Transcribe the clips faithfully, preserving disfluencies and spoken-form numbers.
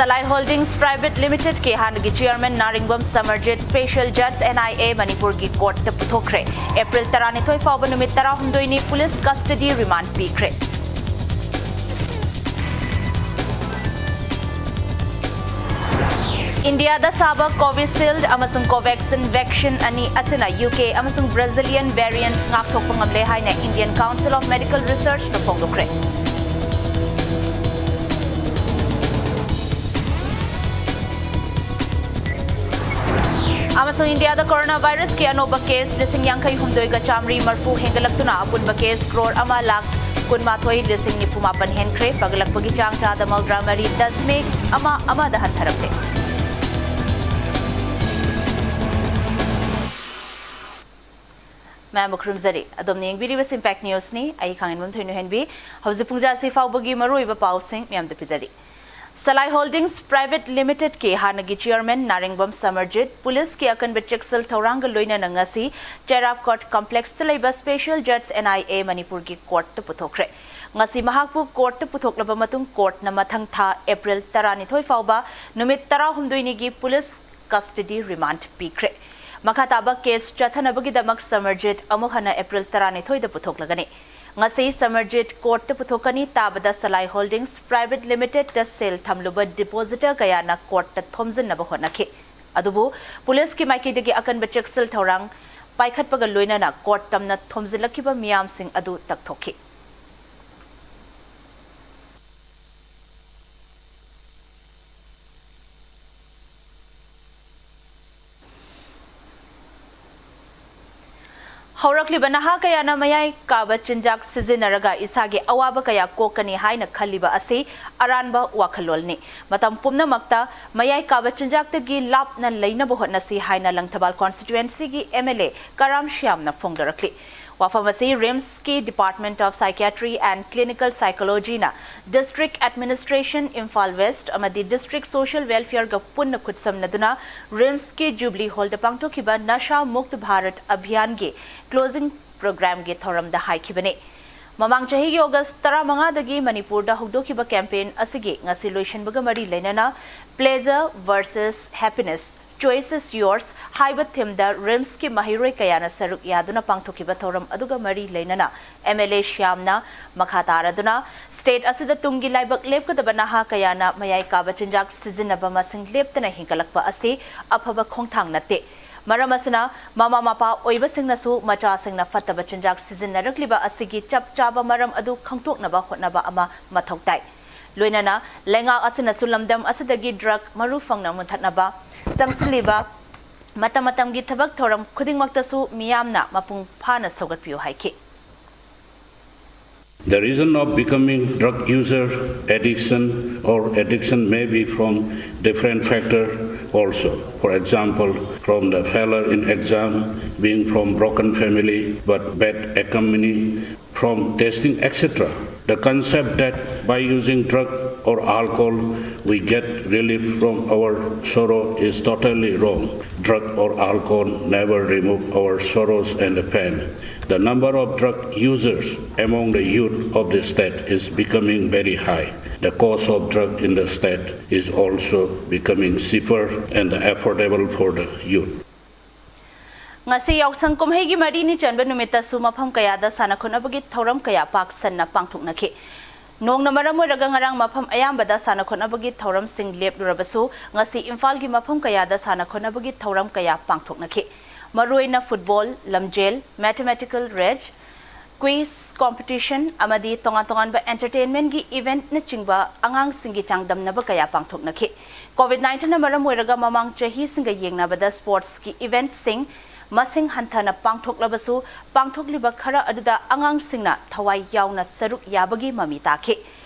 Salai Holdings Private Limited ꯀꯤ ꯍꯥꯟꯅꯒꯤ chairman ꯅꯥꯔꯤꯡꯕꯝ ꯁꯃꯔꯖꯤꯠ special judge N I A ꯃꯅꯤꯄꯨꯔꯒꯤ court ꯇ ꯄꯨꯊꯣꯛꯈ꯭ꯔꯦ꯫ April ꯇꯔꯥꯅꯤꯊꯣꯏ ꯐꯥꯎꯕ ꯅꯨꯃꯤꯠ ꯇꯔꯥꯍꯨꯝꯗꯣꯏꯅꯤ police custody remand ꯄꯤꯈ꯭ꯔꯦ꯫ ꯏꯟꯗꯤꯌꯥꯗ ꯁꯥꯕ Covishield ꯑꯃꯁꯨꯡ Covaxin vaccine ꯑꯅꯤ ꯑꯁꯤꯅ U K ꯑꯃꯁꯨꯡ Brazilian variant ꯉꯥꯛꯊꯣꯛꯄ ꯉꯝꯂꯦ ꯍꯥꯏꯅ Indian Council of Medical Research ꯅ ꯐꯣꯡꯗꯣꯛꯈ꯭ꯔꯦ꯫ ꯑꯃꯁꯨꯡ ꯏꯟꯗꯤꯌꯥꯗ coronavirus ꯀꯤ ꯑꯅꯧꯕ case ꯂꯤꯁꯤꯡ ꯌꯥꯡꯈꯩ ꯍꯨꯝꯗꯣꯏꯒ ꯆꯥꯃꯔꯤ ꯃꯔꯤꯐꯨ ꯍꯦꯟꯒꯠꯂꯛꯇꯨꯅ ꯑꯄꯨꯟꯕ case crore ꯑꯃ ꯂꯥꯈ ꯀꯨꯟꯃꯥꯊꯣꯏ ꯂꯤꯁꯤꯡ ꯅꯤꯐꯨ ꯃꯥꯄꯟ ꯍꯦꯟꯈ꯭ꯔꯦ꯫ ꯐꯒꯠꯂꯛꯄꯒꯤ ꯆꯥꯡ ꯆꯥꯗ ꯃꯧꯗ꯭ꯔꯥ ꯃꯔꯤ ꯗꯁꯃꯤꯛ ꯑꯃ ꯑꯃꯗ ꯍꯟꯊꯔꯛꯂꯦ꯫ ꯃꯌꯥꯝꯕꯨ ꯈꯨꯔꯨꯝꯖꯔꯤ꯫ ꯑꯗꯣꯝꯅ ꯌꯦꯡꯕꯤꯔꯤꯕꯁꯤ Impact News ꯅꯤ꯫ ꯑꯩ ꯈꯥꯡꯉꯦꯟꯕꯝ ꯊꯣꯏꯅꯨꯍꯦꯟꯕꯤ꯫ ꯍꯧꯖꯤꯛ ꯄꯨꯡꯖꯥ ꯑꯁꯤ ꯐꯥꯎꯕꯒꯤ ꯃꯔꯨꯑꯣꯏꯕ ꯄꯥꯎꯁꯤꯡ ꯃꯌꯥꯝꯗ ꯄꯤꯖꯔꯤ꯫ Salai Holdings Private Limited ꯀꯤ ꯍꯥꯟꯅꯒꯤ chairman ꯅꯥꯔꯤꯡꯕꯝ ꯁꯃꯔꯖꯤꯠ police ꯀꯤ ꯑꯀꯟꯕ ꯆꯦꯛꯁꯤꯜ ꯊꯧꯔꯥꯡꯒ ꯂꯣꯏꯅꯅ ꯉꯁꯤ ꯆꯩꯔꯥꯞꯀꯣꯠ complex ꯇ ꯂꯩꯕ special judge N I A ꯃꯅꯤꯄꯨꯔꯒꯤ court ꯇ ꯄꯨꯊꯣꯛꯈ꯭ꯔꯦ꯫ ꯉꯁꯤ ꯃꯍꯥꯛꯄꯨ court ꯇ ꯄꯨꯊꯣꯛꯂꯕ ꯃꯇꯨꯡ court ꯅ ꯃꯊꯪ ꯊꯥ April ꯇꯔꯥꯅꯤꯊꯣꯏ ꯐꯥꯎꯕ ꯅꯨꯃꯤꯠ ꯇꯔꯥꯍꯨꯝꯗꯣꯏꯅꯤꯒꯤ police custody remand ꯄꯤꯈ꯭ꯔꯦ꯫ ꯃꯈꯥ ꯇꯥꯕ case ꯆꯠꯊꯅꯕꯒꯤꯗꯃꯛ ꯁꯃꯔꯖꯤꯠ ꯑꯃꯨꯛ ꯍꯟꯅ April ꯇꯔꯥꯅꯤꯊꯣꯏꯗ ꯄꯨꯊꯣꯛꯂꯒꯅꯤ꯫ ꯉꯁꯤ ꯁꯃꯔꯖꯤꯠ court ꯇ ꯄꯨꯊꯣꯛꯀꯅꯤ꯫ ꯇꯥꯕꯗ Salai Holdings Private Limited ꯇ ꯁꯦꯜ ꯊꯝꯂꯨꯕ depositor ꯀꯌꯥꯅ court ꯇ ꯊꯣꯝꯖꯤꯟꯅꯕ ꯍꯣꯠꯅꯈꯤ꯫ ꯑꯗꯨꯕꯨ police ꯀꯤ ꯃꯥꯏꯀꯩꯗꯒꯤ ꯑꯀꯟꯕ ꯆꯦꯛꯁꯤꯜ ꯊꯧꯔꯥꯡ ꯄꯥꯏꯈꯠꯄꯒ ꯂꯣꯏꯅꯅ court ꯇꯝꯅ ꯊꯣꯝꯖꯤꯜꯂꯛꯈꯤꯕ ꯃꯤꯌꯥꯝꯁꯤꯡ ꯑꯗꯨ ꯇꯛꯊꯣꯛꯈꯤ꯫ ꯍꯧꯔꯛꯂꯤꯕ ꯅꯍꯥ ꯀꯌꯥꯅ ꯃꯌꯥꯏ ꯀꯥꯕ ꯆꯤꯟꯖꯥꯛ ꯁꯤꯖꯤꯟꯅꯔꯒ ꯏꯁꯥꯒꯤ ꯑꯋꯥꯕ ꯀꯌꯥ ꯀꯣꯛꯀꯅꯤ ꯍꯥꯏꯅ ꯈꯜꯂꯤꯕ ꯑꯁꯤ ꯑꯔꯥꯟꯕ ꯋꯥꯈꯜꯂꯣꯟꯅꯤ꯫ ꯃꯇꯝ ꯄꯨꯝꯅꯃꯛꯇ ꯃꯌꯥꯏ ꯀꯥꯕ ꯆꯤꯟꯖꯥꯛꯇꯒꯤ ꯂꯥꯞꯅ ꯂꯩꯅꯕ ꯍꯣꯠꯅꯁꯤ ꯍꯥꯏꯅ ꯂꯪꯊꯕꯥꯜ constituency ꯒꯤ M L A ꯀꯔꯥꯝ ꯁ꯭ꯌꯥꯝꯅ ꯐꯣꯡꯗꯣꯔꯛꯂꯤ꯫ ꯋꯥꯐꯝ ꯑꯁꯤ RIMS ꯀꯤ Department of Psychiatry and Clinical Psychology ꯅ District Administration, Imphal West ꯑꯃꯗꯤ District Social Welfare ꯒ ꯄꯨꯟꯅ ꯈꯨꯠꯁꯝꯅꯗꯨꯅ RIMS ꯀꯤ Jubilee Hall ꯗ ꯄꯥꯡꯊꯣꯛꯈꯤꯕ ꯅꯁꯥ ꯃꯨꯛꯇ ꯚꯥꯔꯠ ꯑꯚꯤꯌꯥꯟꯒꯤ closing program ꯒꯤ ꯊꯧꯔꯝꯗ ꯍꯥꯏꯈꯤꯕꯅꯤ꯫ ꯃꯃꯥꯡ ꯆꯍꯤꯒꯤ ꯑꯣꯒꯁ ꯇꯔꯥꯃꯉꯥꯗꯒꯤ ꯃꯅꯤꯄꯨꯔꯗ ꯍꯧꯗꯣꯛꯈꯤꯕ ꯀꯦꯝꯄꯦꯟ ꯑꯁꯤꯒꯤ ꯉꯁꯤ ꯂꯣꯏꯁꯤꯟꯕꯒ ꯃꯔꯤ ꯂꯩꯅꯅ Pleasure versus Happiness, Choice is Yours ꯍꯥꯏꯕ ꯊꯤꯝꯗ ꯔꯤꯝꯁꯀꯤ ꯃꯍꯩꯔꯣꯏ ꯀꯌꯥꯅ ꯁꯔꯨꯛ ꯌꯥꯗꯨꯅ ꯄꯥꯡꯊꯣꯛꯈꯤꯕ ꯊꯧꯔꯝ ꯑꯗꯨꯒ ꯃꯔꯤ ꯂꯩꯅꯅ ꯑꯦꯝ ꯑꯦꯜ ꯑꯦ ꯁ꯭ꯌꯥꯝꯅ ꯃꯈꯥ ꯇꯥꯔꯗꯨꯅ ꯁ꯭ꯇꯦꯠ ꯑꯁꯤꯗ ꯇꯨꯡꯒꯤ ꯂꯥꯏꯕꯛ ꯂꯦꯞꯀꯗꯕ ꯅꯍꯥ ꯀꯌꯥꯅ ꯃꯌꯥꯏ ꯀꯥꯕ ꯆꯤꯟꯖꯥꯛ ꯁꯤꯖꯤꯟꯅꯕ ꯃꯁꯤꯡ ꯂꯦꯞꯇꯅ ꯍꯦꯟꯒꯠꯂꯛꯄ ꯑꯁꯤ ꯑꯐꯕ ꯈꯣꯡꯊꯥꯡ ꯅꯠꯇꯦ꯫ ꯃꯔꯝ ꯑꯁꯤꯅ ꯃꯃꯥ ꯃꯄꯥ ꯑꯣꯏꯕꯁꯤꯡꯅꯁꯨ ꯃꯆꯥꯁꯤꯡꯅ ꯐꯠꯇꯕ ꯆꯤꯟꯖꯥꯛ ꯁꯤꯖꯤꯟꯅꯔꯛꯂꯤꯕ ꯑꯁꯤꯒꯤ ꯆꯞ ꯆꯥꯕ ꯃꯔꯝ ꯑꯗꯨ ꯈꯪꯗꯣꯛꯅꯕ ꯍꯣꯠꯅꯕ ꯑꯃ ꯃꯊꯧ ꯇꯥꯏ꯫ ꯂꯣꯏꯅꯅ ꯂꯩꯉꯥꯛ ꯑꯁꯤꯅꯁꯨ ꯂꯝꯗꯝ ꯑꯁꯤꯗꯒꯤ ꯗ꯭ꯔꯒ ꯃꯔꯨ ꯐꯪꯅ ꯃꯨꯟꯊꯠꯅꯕ ꯆꯪꯁꯤꯜꯂꯤꯕ ꯃꯇꯝ ꯃꯇꯝꯒꯤ ꯊꯕꯛ ꯊꯧꯔꯝ ꯈꯨꯗꯤꯡꯃꯛꯇꯁꯨ ꯃꯤꯌꯥꯝꯅ ꯃꯄꯨꯡ ꯐꯥꯅ ꯁꯧꯒꯠꯄꯤꯌꯨ ꯍꯥꯏꯈꯤ꯫ The reason of becoming drug user, addiction or addiction may be from different factor also. For example, from the failure in exam, being from broken family but bad economy, from testing, et cetera. The concept that by using drug or alcohol we get relief from our sorrow is totally wrong. Drug or alcohol never remove our sorrows and the pain. The number of drug users among the youth of the state is becoming very high. The cost of drug in the state is also becoming cheaper and affordable for the youth. ꯉꯁꯤ ꯌꯥꯎꯁꯪ ꯀꯨꯝꯍꯩꯒꯤ ꯃꯔꯤꯅꯤ ꯆꯟꯕ ꯅꯨꯃꯤꯠꯇꯁꯨ ꯃꯐꯝ ꯀꯌꯥꯗ ꯁꯥꯟꯅ ꯈꯣꯠꯅꯕꯒꯤ ꯊꯧꯔꯝ ꯀꯌꯥ ꯄꯥꯛ ꯁꯟꯅ ꯄꯥꯡꯊꯣꯛꯅꯈꯤ꯫ ꯅꯣꯡꯅ ꯃꯔꯝ ꯑꯣꯏꯔꯒ ꯉꯔꯥꯡ ꯃꯐꯝ ꯑꯌꯥꯝꯕꯗ ꯁꯥꯟꯅ ꯈꯣꯠꯅꯕꯒꯤ ꯊꯧꯔꯝꯁꯤꯡ ꯂꯦꯞꯂꯨꯔꯕꯁꯨ, ꯉꯁꯤ ꯏꯝꯐꯥꯜꯒꯤ ꯃꯐꯝ ꯀꯌꯥꯗ ꯁꯥꯟꯅ ꯈꯣꯠꯅꯕꯒꯤ ꯊꯧꯔꯝ ꯀꯌꯥ ꯄꯥꯡꯊꯣꯛꯅꯈꯤ꯫ ꯃꯔꯨꯑꯣꯏꯅ ꯐꯨꯠꯕꯣꯜ, ꯂꯝꯖꯦꯜ, ꯃꯦꯊꯃꯦꯇꯤꯀꯦꯜ ꯔꯦꯁ, ꯀ꯭ꯋꯤꯖ ꯀꯣꯝꯄꯤꯇꯤꯁꯟ ꯑꯃꯗꯤ ꯇꯣꯉꯥꯟ ꯇꯣꯉꯥꯟꯕ ꯑꯦꯟꯇꯔꯇꯦꯟꯃꯦꯟꯒꯤ ꯏꯚꯦꯟꯠꯅꯆꯤꯡꯕ ꯑꯉꯥꯡꯁꯤꯡꯒꯤ ꯆꯥꯡꯗꯝꯅꯕ ꯀꯌꯥ ꯄꯥꯡꯊꯣꯛꯅꯈꯤ꯫ ꯀꯣꯚꯤꯗ ꯅꯥꯏꯟꯇꯤꯟꯅ ꯃꯔꯝ ꯑꯣꯏꯔꯒ ꯃꯃꯥꯡ ꯆꯍꯤꯁꯤꯡꯒ ꯌꯦꯡꯅꯕꯗ ꯁ꯭ꯄꯣꯔꯠꯁꯀꯤ ꯏꯚꯦꯟꯠꯁꯤꯡ ꯃꯁꯤꯡ ꯍꯟꯊꯅ ꯄꯥꯡꯊꯣꯛꯂꯕꯁꯨ, ꯄꯥꯡꯊꯣꯛꯂꯤꯕ ꯈꯔ ꯑꯗꯨꯗ ꯑꯉꯥꯡꯁꯤꯡꯅ ꯊꯋꯥꯏ ꯌꯥꯎꯅ ꯁꯔꯨꯛ ꯌꯥꯕꯒꯤ ꯃꯃꯤ ꯇꯥꯈꯤ꯫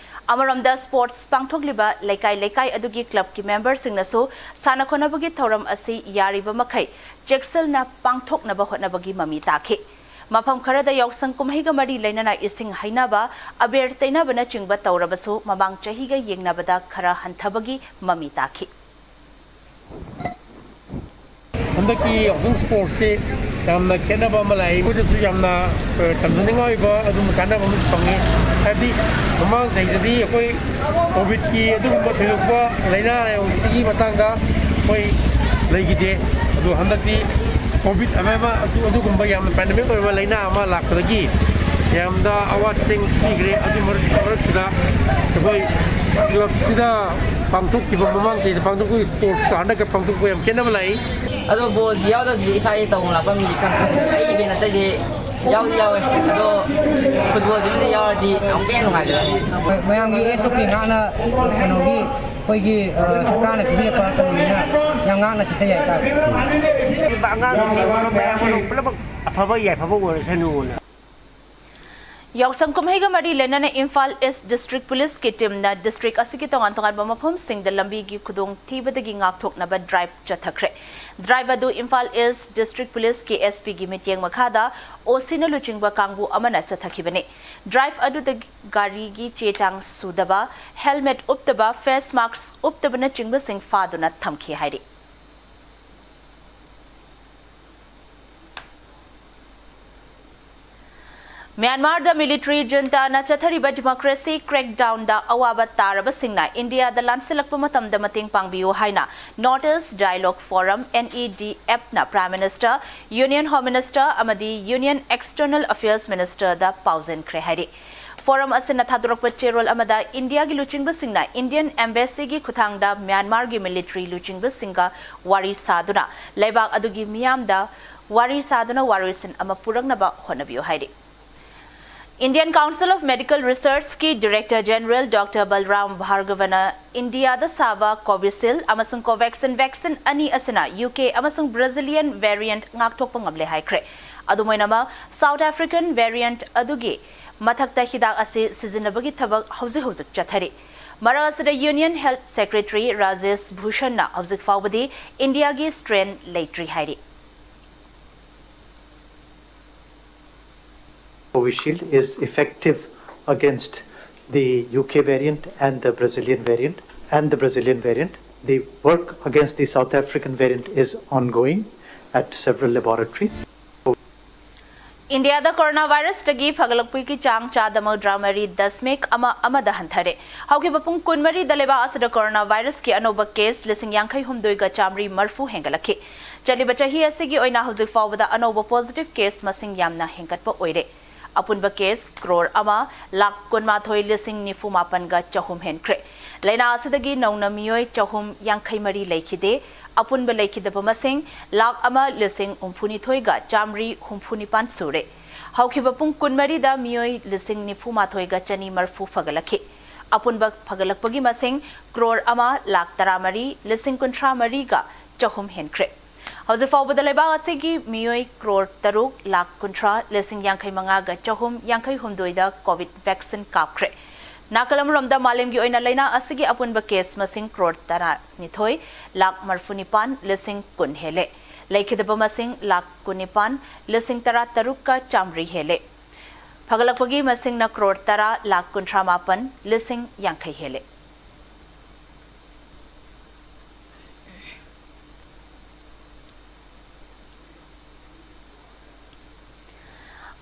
ꯑꯃꯔꯣꯝꯗ, ꯁ꯭ꯄꯣꯔꯠꯁ ꯄꯥꯡꯊꯣꯛꯂꯤꯕ ꯂꯩꯀꯥꯏ ꯂꯩꯀꯥꯏ ꯑꯗꯨꯒꯤ ꯀ꯭ꯂꯕꯀꯤ ꯃꯦꯝꯕꯔꯁꯤꯡꯅꯁꯨ ꯁꯥꯟꯅ ꯈꯣꯠꯅꯕꯒꯤ ꯊꯧꯔꯝ ꯑꯁꯤ ꯌꯥꯔꯤꯕ ꯃꯈꯩ ꯆꯦꯛꯁꯤꯜꯅ ꯄꯥꯡꯊꯣꯛꯅꯕ ꯍꯣꯠꯅꯕꯒꯤ ꯃꯃꯤ ꯇꯥꯈꯤ꯫ ꯃꯐꯝ ꯈꯔꯗ ꯌꯥꯎꯁꯪ ꯀꯨꯝꯍꯩꯒ ꯃꯔꯤ ꯂꯩꯅꯅ ꯏꯁꯤꯡ ꯍꯩꯅꯕ, ꯑꯕꯦꯔ ꯇꯩꯅꯕꯅꯆꯤꯡꯕ ꯇꯧꯔꯕꯁꯨ, ꯃꯃꯥꯡ ꯆꯍꯤꯒ ꯌꯦꯡꯅꯕꯗ ꯈꯔ ꯍꯟꯊꯕꯒꯤ ꯃꯃꯤ ꯇꯥꯈꯤ꯫ ꯍꯟꯗꯛꯀꯤ ꯌꯥꯎꯁꯪ ꯁ꯭ꯄꯣꯔꯠꯁꯁꯤ ꯌꯥꯝꯅ ꯈꯦꯠꯅꯕ ꯑꯃ ꯂꯥꯛꯏ꯫ ꯑꯩꯈꯣꯏꯗꯁꯨ ꯌꯥꯝꯅ, ꯑ, ꯇꯝꯖꯅꯤꯡꯉꯥꯏ ꯑꯣꯏꯕ ꯑꯗꯨꯒꯨꯝꯕ ꯀꯥꯟꯅꯕ ꯑꯃꯁꯨ ꯐꯪꯉꯤ꯫ ꯍꯥꯏꯕꯗꯤ ꯃꯃꯥꯡ ꯆꯍꯤꯗꯗꯤ ꯑꯩꯈꯣꯏ ꯀꯣꯚꯤꯗꯀꯤ ꯑꯗꯨꯒꯨꯝꯕ ꯊꯣꯏꯗꯣꯛꯄ ꯂꯥꯏꯅꯥ ꯂꯥꯏꯑꯣꯡꯁꯤꯒꯤ ꯃꯇꯥꯡꯗ ꯑꯩꯈꯣꯏ ꯂꯩꯈꯤꯗꯦ꯫ ꯑꯗꯣ ꯍꯟꯗꯛꯇꯤ ꯀꯣꯚꯤꯗ ꯑꯃ, ꯑꯃ ꯑꯗꯨ-, ꯑꯗꯨꯒꯨꯝꯕ ꯌꯥꯝꯅ ꯄꯦꯟꯗꯦꯃꯤꯛ ꯑꯣꯏꯕ ꯂꯥꯏꯅꯥ ꯑꯃ ꯂꯥꯛꯄꯗꯒꯤ ꯌꯥꯝꯅ ꯑꯋꯥ ꯆꯦꯡ ꯄꯤꯈ꯭ꯔꯦ꯫ ꯑꯗꯨ ꯃꯔꯛ-, ꯃꯔꯛꯁꯤꯗ ꯑꯩꯈꯣꯏ ꯀ꯭ꯂꯕꯁꯤꯗ ꯄꯥꯡꯊꯣꯛꯈꯤꯕ, ꯃꯃꯥꯡ ꯆꯍꯤꯗ ꯄꯥꯡꯊꯣꯛꯄꯒꯤ ꯁ꯭ꯄꯣꯔꯠꯁꯀ ꯍꯟꯗꯛꯀ ꯄꯥꯡꯊꯣꯛꯄ ꯌꯥꯝ ꯈꯦꯠꯅꯕ ꯂꯥꯛꯏ꯫ ꯑꯗꯣ ꯕꯣꯜꯁꯤ ꯌꯥꯎꯗꯕꯁꯤꯗꯤ ꯏꯁꯥꯁꯦ ꯇꯧꯐꯝ ꯂꯥꯛꯐꯝꯗꯤ ꯈꯪ ꯈꯪꯗꯦ꯫ ꯑꯩ ꯏꯚꯦꯟ ꯑꯇꯩꯗꯤ ꯌꯥꯎꯗꯤ ꯌꯥꯎꯋꯦ, ꯑꯗꯣ ꯐꯨꯠꯕꯣꯜꯁꯤꯃꯗꯤ ꯌꯥꯎꯔꯗꯤ ꯑꯃꯨꯛꯀ ꯍꯦꯟꯅ ꯅꯨꯡꯉꯥꯏꯖꯔꯅꯤ꯫ ꯃꯌꯥꯝꯒꯤ ꯑꯦꯁ ꯑꯣ ꯄꯤ ꯉꯥꯛꯅ, ꯀꯩꯅꯣꯒꯤ, ꯑꯩꯈꯣꯏꯒꯤ, ꯑ, ꯁꯔꯀꯥꯔꯅ ꯄꯤꯕꯤꯔꯛꯄ ꯀꯩꯅꯣꯅꯤꯅ ꯌꯥꯝ ꯉꯥꯛꯅ ꯆꯠꯆꯩ ꯍꯥꯏꯇꯥꯔꯦ꯫ ꯑꯉꯥꯡꯁꯤꯡꯒꯤ ꯃꯌꯥꯝ ꯄꯨꯝꯅꯃꯛ ꯑꯐꯕ ꯌꯥꯏꯐꯕ ꯑꯣꯏꯔꯁꯅꯨꯅ꯫ ꯌꯥꯎꯁꯪ ꯀꯨꯝꯍꯩꯒ ꯃꯔꯤ ꯂꯩꯅꯅ ꯏꯝꯐꯥꯜ ꯏꯁ ꯗꯤꯁꯇ꯭ꯔꯤꯛ ꯄꯨꯂꯤꯁꯀꯤ ꯇꯤꯝꯅ ꯗꯤꯁꯇ꯭ꯔꯤꯛ ꯑꯁꯤꯒꯤ ꯇꯣꯉꯥꯟ ꯇꯣꯉꯥꯟꯕ ꯃꯐꯝꯁꯤꯡꯗ ꯂꯝꯕꯤꯒꯤ ꯈꯨꯗꯣꯡꯊꯤꯕꯗꯒꯤ ꯉꯥꯛꯊꯣꯛꯅꯕ ꯗ꯭ꯔꯥꯏꯚ ꯆꯠꯊꯈ꯭ꯔꯦ꯫ ꯗ꯭ꯔꯥꯏꯚ ꯑꯗꯨ ꯏꯝꯐꯥꯜ ꯏꯁ ꯗꯤꯁꯇ꯭ꯔꯤꯛ ꯄꯨꯂꯤꯁꯀꯤ ꯑꯦꯁ ꯄꯤꯒꯤ ꯃꯤꯠꯌꯦꯡ ꯃꯈꯥꯗ ꯑꯣ ꯁꯤꯅ ꯂꯨꯆꯤꯡꯕ ꯀꯥꯡꯕꯨ ꯑꯃꯅ ꯆꯠꯊꯈꯤꯕꯅꯤ꯫ ꯗ꯭ꯔꯥꯏꯚ ꯑꯗꯨꯗ ꯒꯥꯔꯤꯒꯤ ꯆꯦ ꯆꯥꯡ ꯁꯨꯗꯕ, ꯍꯦꯜꯃꯦꯠ ꯎꯞꯇꯕ, ꯐꯦꯁ ꯃꯥꯛꯁ ꯎꯞꯇꯕꯅꯆꯤꯡꯕꯁꯤꯡ ꯐꯥꯗꯨꯅ ꯊꯝꯈꯤ ꯍꯥꯏꯔꯤ꯫ ꯃ꯭ꯌꯥꯟꯃꯥꯔꯗ ꯃꯤꯂꯤꯇꯔꯤ ꯖꯨꯟꯇꯥꯅ ꯆꯠꯊꯔꯤꯕ ꯗꯤꯃꯣꯀ꯭ꯔꯦꯁꯤ ꯀ꯭ꯔꯦꯛꯗꯥꯎꯟꯗ ꯑꯋꯥꯕ ꯇꯥꯔꯕꯁꯤꯡꯅ ꯏꯟꯗꯤꯌꯥꯗ ꯂꯥꯟꯁꯤꯜꯂꯛꯄ ꯃꯇꯝꯗ ꯃꯇꯦꯡ ꯄꯥꯡꯕꯤꯌꯨ ꯍꯥꯏꯅ ꯅꯣꯔꯠ ꯏꯁ ꯗꯥꯏꯂꯣꯒ ꯐꯣꯔꯝ, ꯅꯦꯗꯐꯅ prime minister, union home minister ꯑꯃꯗꯤ ꯌꯨꯅꯤꯌꯟ ꯑꯦꯛꯁꯇꯔꯅꯦꯜ ꯑꯐꯤꯌꯔꯁ ꯃꯤꯅꯤꯁꯇꯔꯗ ꯄꯥꯎꯖꯦꯟꯈ꯭ꯔꯦ ꯍꯥꯏꯔꯤ꯫ ꯐꯣꯔꯝ ꯑꯁꯤꯅ ꯊꯥꯗꯣꯔꯛꯄ ꯆꯦꯔꯣꯜ ꯑꯃꯗ ꯏꯟꯗꯤꯌꯥꯒꯤ ꯂꯨꯆꯤꯡꯕꯁꯤꯡꯅ ꯏꯟꯗꯤꯌꯟ ꯑꯦꯝꯕꯦꯁꯤꯒꯤ ꯈꯨꯠꯊꯥꯡꯗ ꯃ꯭ꯌꯥꯟꯃꯥꯔꯒꯤ ꯃꯤꯂꯤꯇꯔꯤ ꯂꯨꯆꯤꯡꯕꯁꯤꯡꯒ ꯋꯥꯔꯤ ꯁꯥꯗꯨꯅ ꯂꯩꯕꯥꯛ ꯑꯗꯨꯒꯤ ꯃꯤꯌꯥꯝꯗ ꯋꯥꯔꯤ ꯁꯥꯗꯨꯅ ꯋꯥꯔꯣꯏꯁꯤꯟ ꯑꯃ ꯄꯨꯔꯛꯅꯕ ꯍꯣꯠꯅꯕꯤꯌꯨ ꯍꯥꯏꯔꯤ꯫ Indian Council of Medical Researchꯀꯤ Director General Doctor Balram Bhargavana ꯏꯟꯗꯤꯌꯥꯗ ꯁꯥꯕ Covishield ꯑꯃꯁꯨꯡ Covaxin vaccine ꯑꯅꯤ ꯑꯁꯤꯅ ꯌꯨ ꯀꯦ ꯑꯃꯁꯨꯡ Brazilian variant ꯉꯥꯛꯊꯣꯛꯄ ꯉꯝꯂꯦ ꯍꯥꯏꯈ꯭ꯔꯦ꯫ ꯑꯗꯨꯝ ꯑꯣꯏꯅꯃꯛ, South African variant ꯑꯗꯨꯒꯤ ꯃꯊꯛꯇ ꯍꯤꯗꯥꯛ ꯑꯁꯤ ꯁꯤꯖꯤꯟꯅꯕꯒꯤ ꯊꯕꯛ ꯍꯧꯖꯤꯛ ꯍꯧꯖꯤꯛ ꯆꯠꯊꯔꯤ꯫ ꯃꯔꯛ ꯑꯁꯤꯗ Union Health Secretary Rajesh Bhushanꯅ ꯍꯧꯖꯤꯛ ꯐꯥꯎꯕꯗꯤ ꯏꯟꯗꯤꯌꯥꯒꯤ strain ꯂꯩꯇ꯭ꯔꯤ ꯍꯥꯏꯔꯤ꯫ Covishield is effective against the U K variant and the Brazilian variant and the Brazilian variant. The work against the South African variant is ongoing at several laboratories. ꯏꯟꯗꯤꯌꯥꯗ corona ꯚꯥꯏꯔꯁꯇꯒꯤ ꯐꯒꯠꯂꯛꯄꯒꯤ ꯆꯥꯡ ꯆꯥꯗ ꯃꯧꯗ꯭ꯔꯥ ꯃꯔꯤ ꯗꯁꯃꯤꯛ ꯑꯃ ꯑꯃꯗ ꯍꯟꯊꯔꯦ꯫ ꯍꯧꯈꯤꯕ ꯄꯨꯡ ꯀꯨꯟꯃꯔꯤꯗ ꯂꯩꯕꯥꯛ ꯑꯁꯤꯗ ꯀꯣꯔꯣꯅꯥ ꯚꯥꯏꯔꯁꯀꯤ ꯑꯅꯧꯕ ꯀꯦꯁ ꯂꯤꯁꯤꯡ ꯌꯥꯡꯈꯩ ꯍꯨꯝꯗꯣꯏꯒ ꯆꯥꯃꯔꯤ ꯃꯔꯤꯐꯨ ꯍꯦꯟꯒꯠꯂꯛꯈꯤ꯫ ꯆꯠꯂꯤꯕ ꯆꯍꯤ ꯑꯁꯤꯒꯤ ꯑꯣꯏꯅ ꯍꯧꯖꯤꯛ ꯐꯥꯎꯕꯗ ꯑꯅꯧꯕ ꯄꯣꯖꯤꯇꯤꯚ ꯀꯦꯁ ꯃꯁꯤꯡ ꯌꯥꯝꯅ ꯍꯦꯟꯒꯠꯄ ꯑꯣꯏꯔꯦ꯫ ꯑꯄꯨꯟꯕ ꯀꯦꯁ ꯀ꯭ꯔꯣꯔ ꯑꯃ ꯂꯥꯈ ꯀꯨꯟꯃꯥꯊꯣꯏ ꯂꯤꯁꯤꯡ ꯅꯤꯐꯨ ꯃꯥꯄꯟꯒ ꯆꯍꯨꯝ ꯍꯦꯟꯈ꯭ꯔꯦ꯫ ꯂꯥꯏꯅꯥ ꯑꯁꯤꯗꯒꯤ ꯅꯧꯅ ꯃꯤꯑꯣꯏ ꯆꯍꯨꯝ ꯌꯥꯡꯈꯩ ꯃꯔꯤ ꯂꯩꯈꯤꯗꯦ꯫ ꯑꯄꯨꯟꯕ ꯂꯩꯈꯤꯗꯕ ꯃꯁꯤꯡ ꯂꯥꯈ ꯑꯃ ꯂꯤꯁꯤꯡ ꯍꯨꯝꯐꯨꯅꯤꯊꯣꯏꯒ ꯆꯥꯃꯔꯤ ꯍꯨꯝꯐꯨ ꯅꯤꯄꯥꯟ ꯁꯨꯔꯦ꯫ ꯍꯧꯈꯤꯕ ꯄꯨꯡ ꯀꯨꯟꯃꯔꯤꯗ ꯃꯤꯑꯣꯏ ꯂꯤꯁꯤꯡ ꯅꯤꯐꯨ ꯃꯥꯊꯣꯏꯒ ꯆꯅꯤ ꯃꯔꯤꯐꯨ ꯐꯒꯠꯂꯛꯈꯤ꯫ ꯑꯄꯨꯟꯕ ꯐꯒꯠꯂꯛꯄꯒꯤ ꯃꯁꯤꯡ ꯀ꯭ꯔꯣꯔ ꯑꯃ ꯂꯥꯈ ꯇꯔꯥꯃꯔꯤ ꯂꯤꯁꯤꯡ ꯀꯨꯟꯊ꯭ꯔꯥ ꯃꯔꯤꯒ ꯆꯍꯨꯝ ꯍꯦꯟꯈ꯭ꯔꯦ꯫ ꯍꯧꯖꯤꯛ ꯐꯥꯎꯕꯗ ꯂꯩꯕꯥꯛ ꯑꯁꯤꯒꯤ ꯃꯤꯑꯣꯏ ꯀ꯭ꯔꯣꯔ ꯇꯔꯨꯛ ꯂꯥꯈ ꯀꯨꯟꯊ꯭ꯔꯥ ꯂꯤꯁꯤꯡ ꯌꯥꯡꯈꯩ ꯃꯉꯥꯒ ꯆꯍꯨꯝ ꯌꯥꯡꯈꯩ ꯍꯨꯝꯗꯣꯏꯗ ꯀꯣꯚꯤꯗ ꯚꯦꯛꯁꯤꯟ ꯀꯥꯞꯈ꯭ꯔꯦ꯫ ꯅꯥꯀꯜ ꯑꯃꯔꯣꯝꯗ ꯃꯥꯂꯦꯝꯒꯤ ꯑꯣꯏꯅ ꯂꯥꯏꯅꯥ ꯑꯁꯤꯒꯤ ꯑꯄꯨꯟꯕ ꯀꯦꯁ ꯃꯁꯤꯡ ꯀ꯭ꯔꯣꯔ ꯇꯔꯥꯅꯤꯊꯣꯏ ꯂꯥꯈ ꯃꯔꯤꯐꯨ ꯅꯤꯄꯥꯟ ꯂꯤꯁꯤꯡ ꯀꯨꯟ ꯍꯦꯜꯂꯦ꯫ ꯂꯩꯈꯤꯗꯕ ꯃꯁꯤꯡ ꯂꯥꯈ ꯀꯨꯟꯅꯤꯄꯥꯟ ꯂꯤꯁꯤꯡ ꯇꯔꯥ ꯇꯔꯨꯛꯀ ꯆꯥꯃꯔꯤ ꯍꯦꯜꯂꯦ꯫ ꯐꯒꯠꯂꯛꯄꯒꯤ ꯃꯁꯤꯡꯅ ꯀ꯭ꯔꯣꯔ ꯇꯔꯥ ꯂꯥꯈ ꯀꯨꯟꯊ꯭ꯔꯥ ꯃꯥꯄꯟ ꯂꯤꯁꯤꯡ ꯌꯥꯡꯈꯩ ꯍꯦꯜꯂꯦ꯫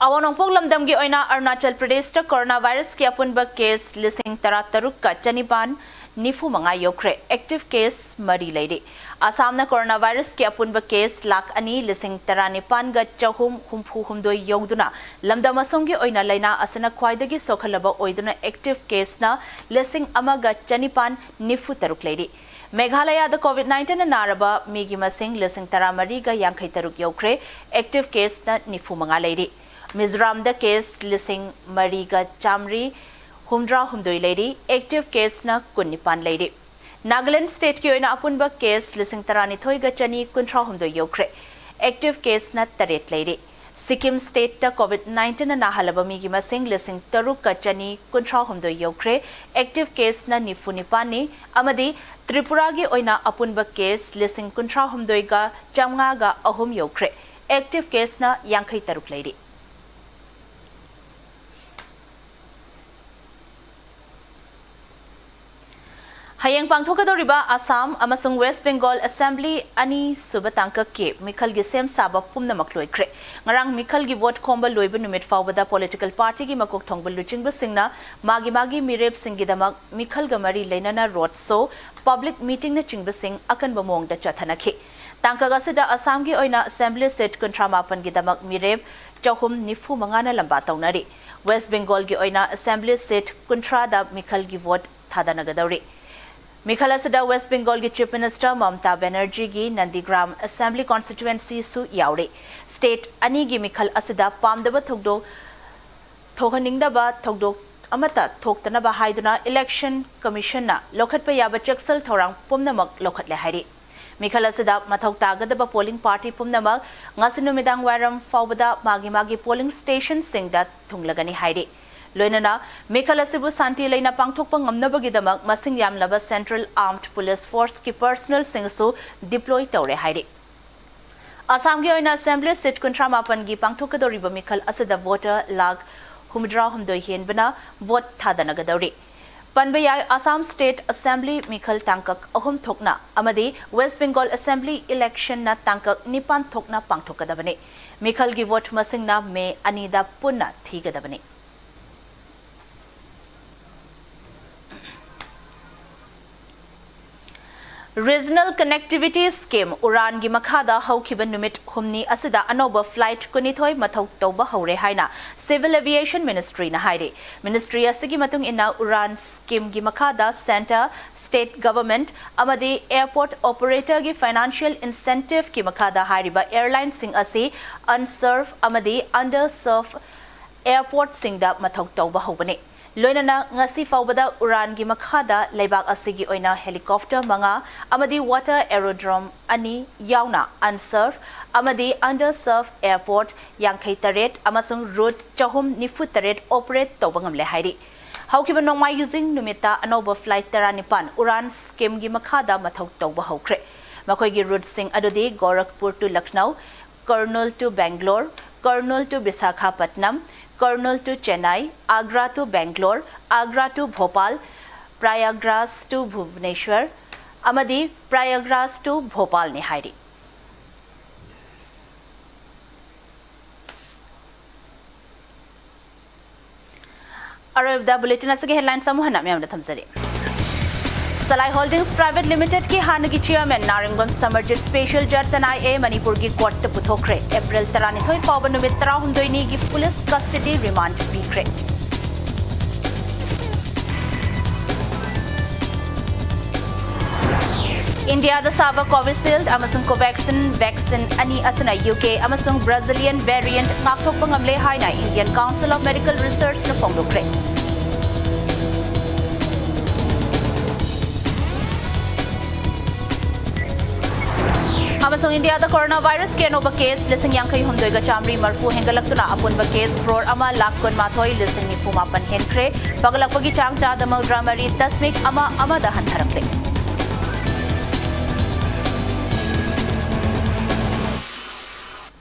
ꯑꯋꯥꯡ ꯅꯣꯡꯄꯣꯛ ꯂꯝꯗꯝꯒꯤ ꯑꯣꯏꯅ ꯑꯔꯨꯅꯥꯆꯜ ꯄ꯭ꯔꯗꯦꯁꯇ ꯀꯣꯔꯣꯅꯥ ꯚꯥꯏꯔꯁꯀꯤ ꯑꯄꯨꯟꯕ ꯀꯦꯁ ꯂꯤꯁꯤꯡ ꯇꯔꯥ ꯇꯔꯨꯛꯀ ꯆꯅꯤꯄꯥꯟ ꯅꯤꯐꯨ ꯃꯉꯥ ꯌꯧꯈ꯭ꯔꯦ꯫ ꯑꯦꯛꯇꯤꯚ ꯀꯦꯁ ꯃꯔꯤ ꯂꯩꯔꯤ꯫ ꯑꯁꯥꯝꯅ ꯀꯣꯔꯣꯅꯥ ꯚꯥꯏꯔꯁꯀꯤ ꯑꯄꯨꯟꯕ ꯀꯦꯁ ꯂꯥꯈ ꯑꯅꯤ ꯂꯤꯁꯤꯡ ꯇꯔꯥꯅꯤꯄꯥꯟꯒ ꯆꯍꯨꯝ ꯍꯨꯝꯐꯨ ꯍꯨꯝꯗꯣꯏ ꯌꯧꯗꯨꯅ ꯂꯝꯗꯝ ꯑꯁꯣꯝꯒꯤ ꯑꯣꯏꯅ ꯂꯥꯏꯅꯥ ꯑꯁꯤꯅ ꯈ꯭ꯋꯥꯏꯗꯒꯤ ꯁꯣꯛꯍꯜꯂꯕ ꯑꯣꯏꯗꯨꯅ ꯑꯦꯛꯇꯤꯚ ꯀꯦꯁꯅ ꯂꯤꯁꯤꯡ ꯑꯃꯒ ꯆꯅꯤꯄꯥꯟ ꯅꯤꯐꯨ ꯇꯔꯨꯛ ꯂꯩꯔꯤ꯫ ꯃꯦꯘꯥꯂꯌꯥꯗ ꯀꯣꯚꯤꯗ ꯅꯥꯏꯟꯇꯤꯟꯅ ꯅꯥꯔꯕ ꯃꯤꯒꯤ ꯃꯁꯤꯡ ꯂꯤꯁꯤꯡ ꯇꯔꯥꯃꯔꯤꯒ ꯌꯥꯡꯈꯩ ꯇꯔꯨꯛ ꯌꯧꯈ꯭ꯔꯦ꯫ ꯑꯦꯛꯇꯤꯚ ꯀꯦꯁꯅ ꯅꯤꯐꯨ ꯃꯉꯥ ꯂꯩꯔꯤ꯫ ꯃꯤꯖꯣꯔꯥꯝꯗ ꯀꯦꯁ ꯂꯤꯁꯤꯡ ꯃꯔꯤꯒ ꯆꯥꯃꯔꯤ ꯍꯨꯝꯗ꯭ꯔꯥ ꯍꯨꯝꯗꯣꯏ ꯂꯩꯔꯤ꯫ ꯑꯦꯛꯇꯤꯚ ꯀꯦꯁꯅ ꯀꯨꯟꯅꯤꯄꯥꯟ ꯂꯩꯔꯤ꯫ ꯅꯥꯒꯥꯂꯦꯟꯗ ꯁ꯭ꯇꯦꯠꯀꯤ ꯑꯣꯏꯅ ꯑꯄꯨꯟꯕ ꯀꯦꯁ ꯂꯤꯁꯤꯡ ꯇꯔꯥꯅꯤꯊꯣꯏꯒ ꯆꯅꯤ ꯀꯨꯟꯊ꯭ꯔꯥ ꯍꯨꯝꯗꯣꯏ ꯌꯧꯈ꯭ꯔꯦ꯫ ꯑꯦꯛꯇꯤꯚ ꯀꯦꯁꯅ ꯇꯔꯦꯠ ꯂꯩꯔꯤ꯫ ꯁꯤꯛꯀꯤꯝ ꯁ꯭ꯇꯦꯠꯇ ꯀꯣꯚꯤꯗ ꯅꯥꯏꯟꯇꯤꯟꯅ ꯅꯥꯍꯜꯂꯕ ꯃꯤꯒꯤ ꯃꯁꯤꯡ ꯂꯤꯁꯤꯡ ꯇꯔꯨꯛꯀ ꯆꯅꯤ ꯀꯨꯟꯊ꯭ꯔꯥ ꯍꯨꯝꯗꯣꯏ ꯌꯧꯈ꯭ꯔꯦ꯫ ꯑꯦꯛꯇꯤꯚ ꯀꯦꯁꯅ ꯅꯤꯐꯨ ꯅꯤꯄꯥꯟꯅꯤ ꯑꯃꯗꯤ ꯇ꯭ꯔꯤꯄꯨꯔꯥꯒꯤ ꯑꯣꯏꯅ ꯑꯄꯨꯟꯕ ꯀꯦꯁ ꯂꯤꯁꯤꯡ ꯀꯨꯟꯊ꯭ꯔꯥ ꯍꯨꯝꯗꯣꯏꯒ ꯆꯥꯃꯉꯥꯒ ꯑꯍꯨꯝ ꯌꯧꯈ꯭ꯔꯦ꯫ ꯑꯦꯛꯇꯤꯚ ꯀꯦꯁꯅ ꯌꯥꯡꯈꯩ ꯇꯔꯨꯛ ꯂꯩꯔꯤ꯫ ꯍꯌꯦꯡ ꯄꯥꯡꯊꯣꯛꯀꯗꯧꯔꯤꯕ ꯑꯁꯥꯝ ꯑꯃꯁꯨꯡ ꯋꯦꯁ ꯕꯦꯡꯒꯣꯜ ꯑꯦꯁꯦꯝꯕ꯭ꯂꯤ ꯑꯅꯤꯁꯨꯕ ꯇꯥꯡꯀꯛꯀꯤ ꯃꯤꯈꯜꯒꯤ ꯁꯦꯝ ꯁꯥꯕ ꯄꯨꯝꯅꯃꯛ ꯂꯣꯏꯈ꯭ꯔꯦ꯫ ꯉꯔꯥꯡ ꯃꯤꯈꯜꯒꯤ ꯚꯣꯠ ꯈꯣꯝꯕ ꯂꯣꯏꯕ ꯅꯨꯃꯤꯠ ꯐꯥꯎꯕꯗ ꯄꯣꯂꯤꯇꯤꯀꯦꯜ ꯄꯥꯔꯇꯤꯒꯤ ꯃꯀꯣꯛ ꯊꯣꯡꯕ ꯂꯨꯆꯤꯡꯕꯁꯤꯡꯅ ꯃꯥꯒꯤ ꯃꯥꯒꯤ ꯃꯤꯔꯦꯞꯁꯤꯡꯒꯤꯗꯃꯛ ꯃꯤꯈꯜꯒ ꯃꯔꯤ ꯂꯩꯅꯅ ꯔꯣꯗ ꯁꯣ, ꯄꯕ꯭ꯂꯤꯛ ꯃꯤꯇꯤꯡꯅꯆꯤꯡꯕꯁꯤꯡ ꯑꯀꯟꯕ ꯃꯑꯣꯡꯗ ꯆꯠꯊꯅꯈꯤ꯫ ꯇꯥꯡꯀꯛ ꯑꯁꯤꯗ ꯑꯁꯥꯝꯒꯤ ꯑꯣꯏꯅ ꯑꯦꯁꯦꯝꯕ꯭ꯂꯤ ꯁꯤꯠ ꯀꯨꯟꯊ꯭ꯔꯥ ꯃꯥꯄꯟꯒꯤꯗꯃꯛ ꯃꯤꯔꯦꯞ ꯆꯍꯨꯝ ꯅꯤꯐꯨ ꯃꯉꯥꯅ ꯂꯝꯕꯥ ꯇꯧꯅꯔꯤ꯫ ꯋꯦꯁ ꯕꯦꯡꯒꯣꯜꯒꯤ ꯑꯣꯏꯅ ꯑꯦꯁꯦꯝꯕ꯭ꯂꯤ ꯁꯤꯠ ꯀꯨꯟꯊ꯭ꯔꯥꯗ ꯃꯤꯈꯜꯒꯤ ꯚꯣꯠ ꯊꯥꯗꯅꯒꯗꯧꯔꯤ꯫ ꯃꯤꯈꯜ ꯑꯁꯤꯗ ꯋꯦꯁ ꯕꯦꯡꯒꯣꯜꯒꯤ ꯆꯤꯐ ꯃꯤꯅꯤꯁꯇꯔ ꯃꯃꯇꯥ ꯕꯦꯅꯔꯖꯤꯒꯤ ꯅꯟꯗꯤꯒ꯭ꯔꯥꯝ ꯑꯦꯁꯦꯝꯕ꯭ꯂꯤ ꯀꯣꯟꯁꯇꯤꯇ꯭ꯋꯦꯟꯁꯤꯁꯨ ꯌꯥꯎꯔꯤ꯫ ꯁ꯭ꯇꯦꯠ ꯑꯅꯤꯒꯤ ꯃꯤꯈꯜ ꯑꯁꯤꯗ ꯄꯥꯝꯗꯕ ꯊꯧꯗꯣꯛ ꯊꯣꯛꯍꯟꯅꯤꯡꯗꯕ ꯊꯧꯗꯣꯛ ꯑꯃꯠꯇ ꯊꯣꯛꯇꯅꯕ ꯍꯥꯏꯗꯨꯅ ꯏꯂꯦꯛꯁꯟ ꯀꯃꯤꯁꯟꯅ ꯂꯧꯈꯠꯄ ꯌꯥꯕ ꯆꯦꯛꯁꯤꯜ ꯊꯧꯔꯥꯡ ꯄꯨꯝꯅꯃꯛ ꯂꯧꯈꯠꯂꯦ ꯍꯥꯏꯔꯤ꯫ ꯃꯤꯈꯜ ꯑꯁꯤꯗ ꯃꯊꯧ ꯇꯥꯒꯗꯕ ꯄꯣꯂꯤꯡ ꯄꯥꯔꯇꯤ ꯄꯨꯝꯅꯃꯛ ꯉꯁꯤ ꯅꯨꯃꯤꯗꯥꯡ ꯋꯥꯏꯔꯝ ꯐꯥꯎꯕꯗ ꯃꯥꯒꯤ ꯃꯥꯒꯤ ꯄꯣꯂꯤꯡ ꯁ꯭ꯇꯦꯁꯟꯁꯤꯡꯗ ꯊꯨꯡꯂꯒꯅꯤ ꯍꯥꯏꯔꯤ꯫ ꯂꯣꯏꯅꯅ ꯃꯤꯈꯜ ꯑꯁꯤꯕꯨ ꯁꯥꯟꯇꯤ ꯂꯩꯅ ꯄꯥꯡꯊꯣꯛꯄ ꯉꯝꯅꯕꯒꯤꯗꯃꯛ ꯃꯁꯤꯡ ꯌꯥꯝꯂꯕ ꯁꯦꯟꯇ꯭ꯔꯦꯜ ꯑꯥꯔꯝꯗ ꯄꯨꯂꯤꯁ ꯐꯣꯔꯁꯀꯤ ꯄꯔꯁꯅꯦꯜꯁꯤꯡꯁꯨ ꯗꯤꯄ꯭ꯂꯣꯏ ꯇꯧꯔꯦ ꯍꯥꯏꯔꯤ꯫ ꯑꯁꯥꯝꯒꯤ ꯑꯣꯏꯅ ꯑꯦꯁꯦꯝꯕ꯭ꯂꯤ ꯁꯤꯠ ꯀꯨꯟꯊ꯭ꯔꯥ ꯃꯥꯄꯟꯒꯤ ꯄꯥꯡꯊꯣꯛꯀꯗꯧꯔꯤꯕ ꯃꯤꯈꯜ ꯑꯁꯤꯗ ꯚꯣꯇꯔ ꯂꯥꯈ ꯍꯨꯝꯗ꯭ꯔꯥ ꯍꯨꯝꯗꯣꯏ ꯍꯦꯟꯕꯅ ꯚꯣꯠ ꯊꯥꯗꯅꯒꯗꯧꯔꯤ꯫ ꯄꯟꯕ ꯌꯥꯏ, ꯑꯁꯥꯝ ꯁ꯭ꯇꯦꯠ ꯑꯦꯁꯦꯝꯕ꯭ꯂꯤ ꯃꯤꯈꯜ ꯇꯥꯡꯀꯛ ꯑꯍꯨꯝ ꯊꯣꯛꯅ ꯑꯃꯗꯤ ꯋꯦꯁ ꯕꯦꯡꯒꯣꯜ ꯑꯦꯁꯦꯝꯕ꯭ꯂꯤ ꯏꯂꯦꯛꯁꯟꯅ ꯇꯥꯡꯀꯛ ꯅꯤꯄꯥꯟ ꯊꯣꯛꯅ ꯄꯥꯡꯊꯣꯛꯀꯗꯕꯅꯤ꯫ ꯃꯤꯈꯜꯒꯤ ꯚꯣꯠ ꯃꯁꯤꯡꯅ ꯃꯦ ꯑꯅꯤꯗ ꯄꯨꯟꯅ ꯊꯤꯒꯗꯕꯅꯤ꯫ ꯔꯤꯖꯅꯦꯜ ꯀꯅꯦꯛꯇꯤꯚꯤꯇꯤ ꯁ꯭ꯀꯤꯝ ꯎꯔꯥꯟꯒꯤ ꯃꯈꯥꯗ ꯍꯧꯈꯤꯕ ꯅꯨꯃꯤꯠ ꯍꯨꯝꯅꯤ ꯑꯁꯤꯗ ꯑꯅꯧꯕ ꯐ꯭ꯂꯥꯏꯠ ꯀꯨꯟꯅꯤꯊꯣꯏ ꯃꯊꯧ ꯇꯧꯕ ꯍꯧꯔꯦ ꯍꯥꯏꯅ ꯁꯤꯚꯤꯜ ꯑꯦꯚꯤꯌꯦꯁꯟ ꯃꯤꯅꯤꯁꯇ꯭ꯔꯤꯅ ꯍꯥꯏꯔꯤ꯫ ꯃꯤꯅꯤꯁꯇ꯭ꯔꯤ ꯑꯁꯤꯒꯤ ꯃꯇꯨꯡ ꯏꯟꯅ ꯎꯔꯥꯟ ꯁ꯭ꯀꯤꯝꯒꯤ ꯃꯈꯥꯗ ꯁꯦꯟꯇꯔ, ꯁ꯭ꯇꯦꯠ ꯒꯚꯔꯟꯃꯦꯟꯠ ꯑꯃꯗꯤ ꯑꯦꯌꯔꯄꯣꯔꯠ ꯑꯣꯄꯔꯦꯇꯔꯒꯤ ꯐꯥꯏꯅꯥꯟꯁꯤꯌꯦꯜ ꯏꯟꯁꯦꯟꯇꯤꯚꯀꯤ ꯃꯈꯥꯗ ꯍꯥꯏꯔꯤꯕ ꯑꯦꯌꯔꯂꯥꯏꯟꯁꯤꯡ ꯑꯁꯤ ꯑꯟꯁꯔꯚ ꯑꯃꯗꯤ ꯑꯟꯗꯔꯁꯔꯚ ꯑꯦꯌꯔꯄꯣꯔꯠꯁꯤꯡꯗ ꯃꯊꯧ ꯇꯧꯕ ꯍꯧꯕꯅꯤ꯫ ꯂꯣꯏꯅꯅ ꯉꯁꯤ ꯐꯥꯎꯕꯗ ꯎꯔꯥꯟꯒꯤ ꯃꯈꯥꯗ ꯂꯩꯕꯥꯛ ꯑꯁꯤꯒꯤ ꯑꯣꯏꯅ ꯍꯦꯂꯤꯀꯣꯞꯇꯔ ꯃꯉꯥ ꯑꯃꯗꯤ ꯋꯥꯇꯔ ꯑꯦꯔꯣꯗ꯭ꯔꯣꯝ ꯑꯅꯤ ꯌꯥꯎꯅ ꯑꯟꯁꯔꯚ ꯑꯃꯗꯤ ꯑꯟꯗꯔꯁꯔꯚ ꯑꯦꯌꯔꯄꯣꯔꯠ ꯌꯥꯡꯈꯩ ꯇꯔꯦꯠ ꯑꯃꯁꯨꯡ ꯔꯨꯠ ꯆꯍꯨꯝ ꯅꯤꯐꯨ ꯇꯔꯦꯠ ꯑꯣꯄꯔꯦꯠ ꯇꯧꯕ ꯉꯝꯂꯦ ꯍꯥꯏꯔꯤ꯫ ꯍꯧꯈꯤꯕ ꯅꯣꯡꯃꯥꯏꯖꯤꯡ ꯅꯨꯃꯤꯠꯇ ꯑꯅꯧꯕ ꯐ꯭ꯂꯥꯏꯠ ꯇꯔꯥꯅꯤꯄꯥꯟ ꯎꯔꯥꯟ ꯁ꯭ꯀꯤꯝꯒꯤ ꯃꯈꯥꯗ ꯃꯊꯧ ꯇꯧꯕ ꯍꯧꯈ꯭ꯔꯦ꯫ ꯃꯈꯣꯏꯒꯤ ꯔꯨꯠꯁꯤꯡ ꯑꯗꯨꯗꯤ Gorakhpur to Lucknow, Kurnool to Bangalore, Kurnool to Visakhapatnam, Kurnool to Chennai, Agra to Bangalore, Agra to Bhopal, Prayagraj to Bhubaneswar ꯑꯃꯗꯤ Prayagraj to Bhopalꯅꯤ ꯍꯥꯏꯔꯤ꯫ ꯑꯔꯣꯏꯕꯗ bulletin ꯑꯁꯤꯒꯤ headlines ꯑꯃꯨꯛ ꯍꯟꯅ ꯃꯌꯥꯝꯗ ꯊꯝꯖꯔꯤ꯫ Salai Holdings Private Limitedꯀꯤ ꯍꯥꯟꯅꯒꯤ chairman ꯅꯥꯔꯤꯡꯕꯝ ꯁꯃꯔꯖꯤꯠ special judge NIA ꯃꯅꯤꯄꯨꯔꯒꯤ courtꯇ ꯄꯨꯊꯣꯛꯈ꯭ꯔꯦ꯫ April ꯇꯔꯥꯅꯤꯊꯣꯏ ꯐꯥꯎꯕ ꯅꯨꯃꯤꯠ ꯇꯔꯥꯍꯨꯝꯗꯣꯏꯅꯤꯒꯤ police custody remand ꯄꯤꯈ꯭ꯔꯦ꯫ ꯏꯟꯗꯤꯌꯥꯗ ꯁꯥꯕ Covishield ꯑꯃꯁꯨꯡ Covaxin vaccine ꯑꯅꯤ ꯑꯁꯤꯅ UK ꯑꯃꯁꯨꯡ Brazilian variant ꯉꯥꯛꯊꯣꯛꯄ ꯉꯝꯂꯦ ꯍꯥꯏꯅ Indian Council of Medical Researchꯅ ꯐꯣꯡꯗꯣꯛꯈ꯭ꯔꯦ꯫ ꯑꯃꯁꯨꯡ ꯏꯟꯗꯤꯌꯥꯗ coronavirusꯀꯤ ꯑꯅꯧꯕ case ꯂꯤꯁꯤꯡ ꯌꯥꯡꯈꯩ ꯍꯨꯝꯗꯣꯏꯒ ꯆꯥꯃꯔꯤ ꯃꯔꯤꯐꯨ ꯍꯦꯟꯒꯠꯂꯛꯇꯨꯅ ꯑꯄꯨꯟꯕ case crore ꯑꯃ ꯂꯥꯈ ꯀꯨꯟꯃꯥꯊꯣꯏ ꯂꯤꯁꯤꯡ ꯅꯤꯐꯨ ꯃꯥꯄꯟ ꯍꯦꯟꯈ꯭ꯔꯦ꯫ ꯐꯒꯠꯂꯛꯄꯒꯤ ꯆꯥꯡ ꯆꯥꯗ ꯃꯧꯗ꯭ꯔꯥ ꯃꯔꯤ ꯗꯁꯃꯤꯛ ꯑꯃ ꯑꯃꯗ ꯍꯟꯊꯔꯛꯂꯦ꯫